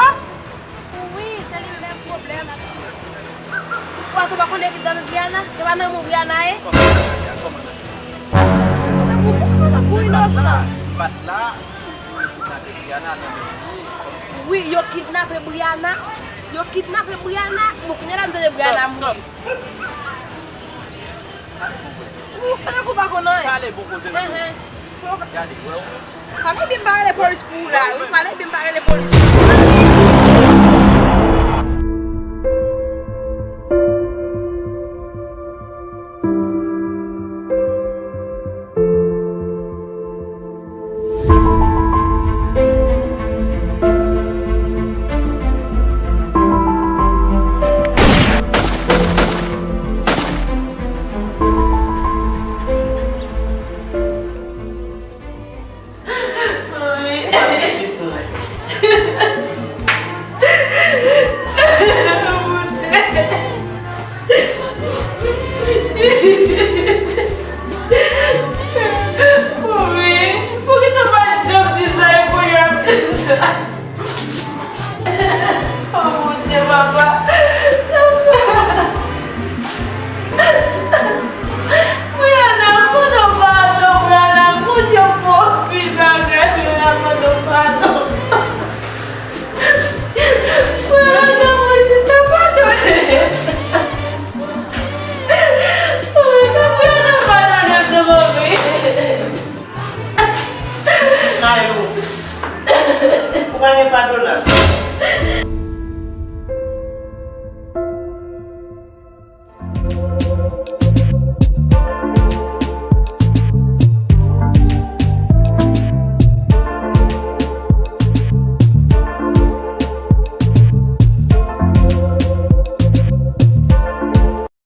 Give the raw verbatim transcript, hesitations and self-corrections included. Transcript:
Oh! Wi, se li menm pwoblèm. Ou pa tou pa konnen ki dòmi Brianna? Se pa nan men Brianna ye? Ou inosan. Wi, yo kidnape Brianna. Yo kidnape Brianna. Bon, kounye a la m tande Brianna mouri. Ou fè tankou w pa konn anyen. Pale bon koze. Gade, wè w. Pale byen, m pa rele polis pou ou la wi. Pale byen, m pa rele polis pou ou. Mami, poukisa w pa janm di sa e kounye a w ap di sa? Oh, Bondye, papa. Brianna, mande w padon, Brianna. Bondye, w fè anpil bagay, Brianna, mande w padon. Brianna, mande w padone. Brianna, padone m non, mami. Nayou, ou pa gen padonaj.